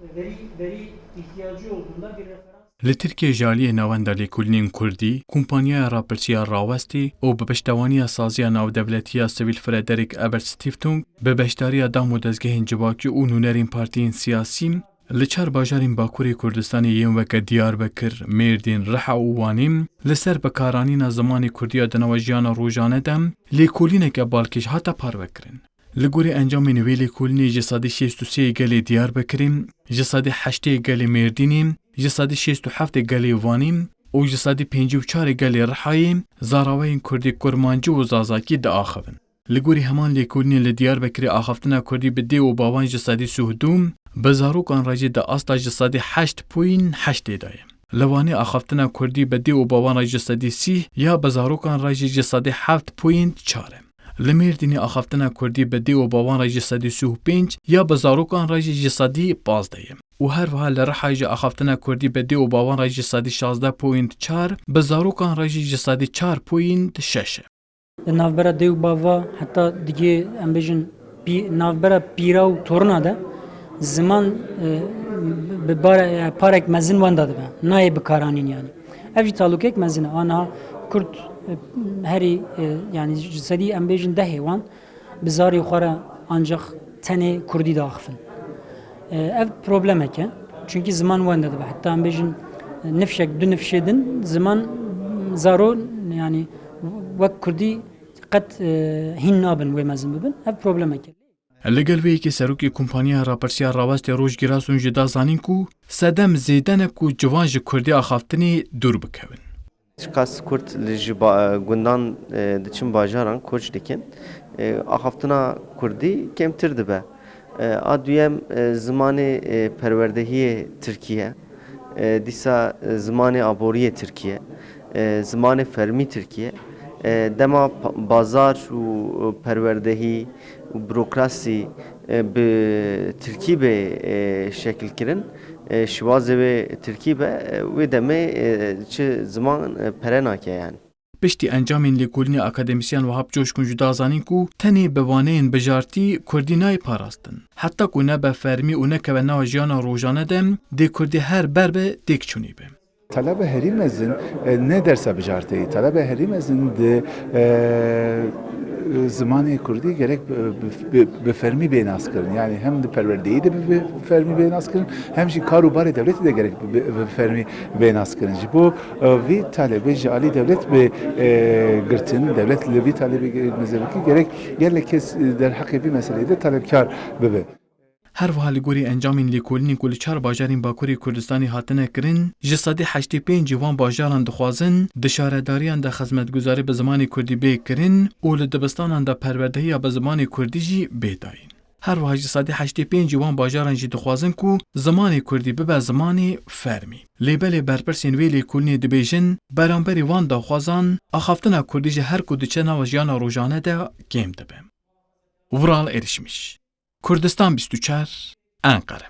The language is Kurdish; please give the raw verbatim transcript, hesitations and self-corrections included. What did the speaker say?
Veri, veri ihtiyacı olduğunda bir referans. Li Tirkiyê ji aliyê Navenda Lêkolînên Kurdî, Kompanyaya Rapirsî ya Rawestî û bi piştevaniya Saziya Navdewletî ya Sivîl Frederick Ebert Stiftung bi beşdariya dam û dezgehên civakî û nûnerên partiyên siyasî, li çar bajarên Bakurê Kurdistanê yên weke Diyarbekir, Mêrdîn, Riha û Wanê li ser bikaranîna zimanê Kurdî ya di nava jiyana rojane de lêkolîneke balkêş hate parvekirin. Li gorî encamên wê lêkolînê ji sedî şêst û sê yê gelê Diyarbekirê, ji sedî heştê yê gelê Mêrdînê, ji sedî şêst û heft yê gelê Wanê û ji sedî pêncî û çar yê gelê Rihayê zarawayên Kurdî, Kurmancî û Zazakî diaxivin. Li gorî heman lêkolînê li Diyarbekirê axaftina Kurdî bi dê û bavan ji sedî sî û du, bi zarokan re jî di asta ji sedî heşt point heştê de ye. Li Wanê axaftina Kurdî bi dê û bavan re ji sedî sî ya bi zarokan re jî ji sedî heft point çar e. Li Mêrdînê axaftina Kurdî bi dê û bavan re ji sedî sî û pênc ya bi zarokan re jî ji sedî pazdeh ye. Û her wiha li Rihayê jî axaftina Kurdî bi dê û bavan re ji sedî şazdeh point çar, bi zarokan re jî ji sedî çar point şeş e. Di navbera dê û bava heta digê em bêjin pî-, navbera pîra û torina de ziman, e, bi bare-, e, parek mezin wenda dibe. Nayê bikaranîn yanî. Ev jî talûkek mezin e. Aniha Kurd, e, herî, e, yanî ji sedî em bêjin dehê wan bi zarê xwe re ancax tenê Kurdî diaxifin. E, ev problemek e. Çunkî ziman wenda dibe. Heta em bêjin, e, nifşek, du nifşê din ziman zaro, yanî wek Kurdî qet, e, hîn nabin wê mezin bibin. Ev problemek e. Li gel vê yekê serokê Kompanyaya Rapirsî ya Rawestê Roj Girasun jî da zanîn ku sedem zêde ne ku ciwan ji Kurdî axaftinê dûr bikevin. Çiqas Kurd li ji ba-, gundan, e, diçin bajaran koç dikin, e, axaftina Kurdî kêmtir dibe. E, a duyem, e, zimanê, e, perwerdehiyê Tirkî ye. E, dîsa, e, zimanê aboriyê Tirkî ye. E, zimanê fermî Tirkî ye. E, dema pa-, bazar û, e, perwerdehî û burokrasî, e, bi Tirkî bê, e, şekilkirin, e, şiwazê wê Tirkî be, e, wê demê, e, çi ziman, e, pere nake yani. Piştî encamên lêkolînê akademîsyen Wahap Coşkun jî da zanîn ku tenê bi waneyên bijartî Kurdî nayê parastin. Heta ku nebe fermî û nekeve nava jiyana rojane de, dê Kurdî her ber be têkçûnî be. Talebe herî mezin, e, ne dersa bijarteyî. Talebe herî mezin di, e, zimanê Kurdî gerek bi, bi, bi, bi fermî bê naskirin. Yani hem di perwerdeyî de bi, bi fermî bê naskirin, hem jî kar û barê dewletê de gerek bi, bi, bi fermî bê naskirin. Ji bo, e, vî talebê ji alî dewlet bê, e, girtin, dewlet li vî talebê ge-, mezevekî gerek gelek kes, e, derheqê vî meseleyê de talebkar bibe. Her wiha li gorî encamên lêkolînên ku li çar bajarên Bakurê Kurdistanê hatine kirin, ji sedî heştê pênc yê wan bajaran dixwazin di şaredariyan de xizmetguzarî bi zimanê Kurdî bê kirin û li dibistanan de perwerdehiya bi zimanê Kurdî jî bê dayîn. Her wiha ji sedî heştê pênc yê wan bajaran jî dixwazin ku zimanê Kurdî bibe zimanê fermî. Lê belê berpirsên wê lêkolînê dibêjin, beramberî wan daxwazan, axaftina Kurdî ji her ku diçe nava jiyana rojane de kêm dibe. Vural Erişmiş, Kurdistan bîst û çar, Enqere.